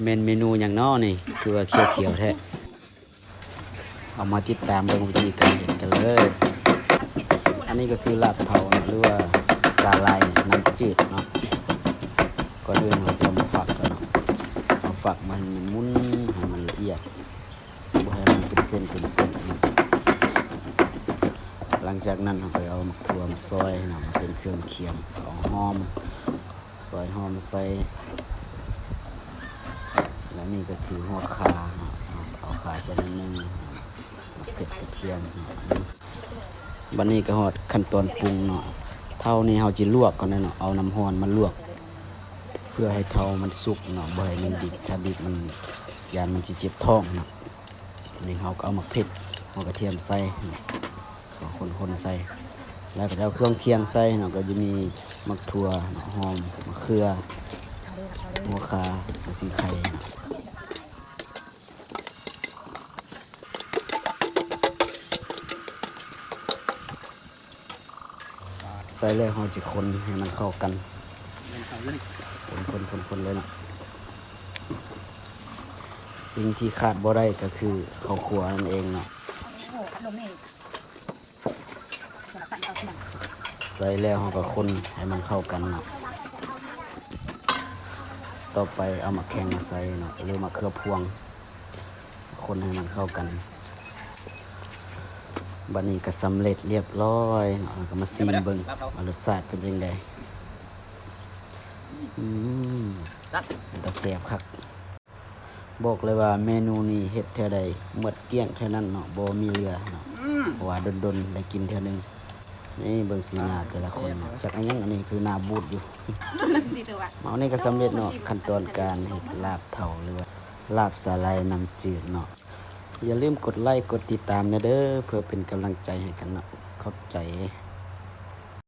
ແມ່ນເມນູຫຍັງນໍນີ້ ຄືວ່າຂຽວໆແທ້? ເຮົາມາຕິດຕາມເບິ່ງວິທີການເຮັດກັນເລີຍ. ອັນນີ້ກໍຄືລາບເທົາເນາະ ຫຼືວ່າສາຫຼ່າຍນ້ຳຈືດເນາະ. ກ່ອນອື່ນເຮົາຈະເອົາມາຝັກກ່ອນເນາະ. ເອົາຝັກມາໃຫ້ມັນໝຸ່ນ ໃຫ້ມັນລະອຽດ ບໍ່ໃຫ້ມັນເປັນເສັ້ນເປັນເສັ້ນເນາະ. ຫຼັງຈາກນັ້ນເຮົາກໍເອົາໝາກຖົ່ວມາຊອຍເນາະ ມາເປັນເຄື່ອງຄຽງ ເອົາຫອມ ຊອຍຫອມໃສ່ ແລະນີ້ກໍຄືຫົວຂ່າເນາະ ເອົາຂ່າໃສ່ໜ້ອຍໜຶ່ງ ໝາກເຜັດກະທຽມ. ບັດນີ້ກໍຮອດຂັ້ນຕອນປຸງເນາະ. ເທົານີ້ເຮົາຈະລວກກ່ອນເນາະ ເອົານ້ຳຮ້ອນມາລວກ ເພື່ອໃຫ້ເທົາມັນສຸກເນາະ ບໍ່ໃຫ້ມັນດິບ ຖ້າດິບມັນ ຢ້ານມັນຊິເຈັບທ້ອງເນາະ. ນີ້ເຮົາກໍເອົາໝາກເຜັດ ຫົວກະທຽມໃສ່ເນາະ ກໍຄົນໆໃສ່ ແລ້ວກໍຈະເອົາເຄື່ອງຄຽງໃສ່ເນາະ ກໍຈະມີໝາກຖົ່ວເນາະ ຫອມ ໝາກເຂືອ ຫົວຂ່າ ຫົວສີໄຄເນາະ. ໃສ່ແລ້ວເຮົາຈະຄົນໃຫ້ມັນເຂົ້າກັນ ຄົນໆໆໆເລີຍເນາະ. ສິ່ງທີ່ຂາດບໍ່ໄດ້ກໍຄືເຂົ້າຂົ້ວນັ້ນເອງເນາະ. ໃສ່ແລ້ວເຮົາກໍຄົນໃຫ້ມັນເຂົ້າກັນເນາະ. ຕໍ່ໄປເອົາໝາກແຂ້ງມາໃສ່ເນາະ ຫຼືໝາກເຂືອພວງ ຄົນໃຫ້ມັນເຂົ້າກັນ. ບັດນີ້ກໍສຳເລັດລຽບຮ້ອຍເນາະ ເຮົາກໍມາຊີມເບິ່ງວ່າລົດຊາດເປັນຈັ່ງໃດ. ອືມ ເປັນຕາແຊບຄັກ. ບອກເລີຍວ່າເມນູນີ້ເຮັດເທື່ອໃດໝົດກ້ຽງເທື່ອນັ້ນເນາະ ບໍ່ມີເຫຼືອເນາະ ເພາະວ່າດົນໆໄດ້ກິນເທື່ອໜຶ່ງ. ນີ້ເບິ່ງສີໜ້າແຕ່ລະຄົນເນາະ ຈັກອີ່ຫຍັງ ອັນນີ້ຄືໜ້າບູດຢູ່. ເອົາ ນີ້ກໍສຳເລັດເນາະ ຂັ້ນຕອນການເຮັດລາບເທົາ ຫຼືວ່າລາບສາຫຼ່າຍນ້ຳຈືດເນາະ. ຢ່າລືມກົດໄລ້ກົດຕິດຕາມແດ່ເດີ ເພື່ອເປັນກຳລັງໃຈໃຫ້ກັນເນາະ. ຂອບໃຈ.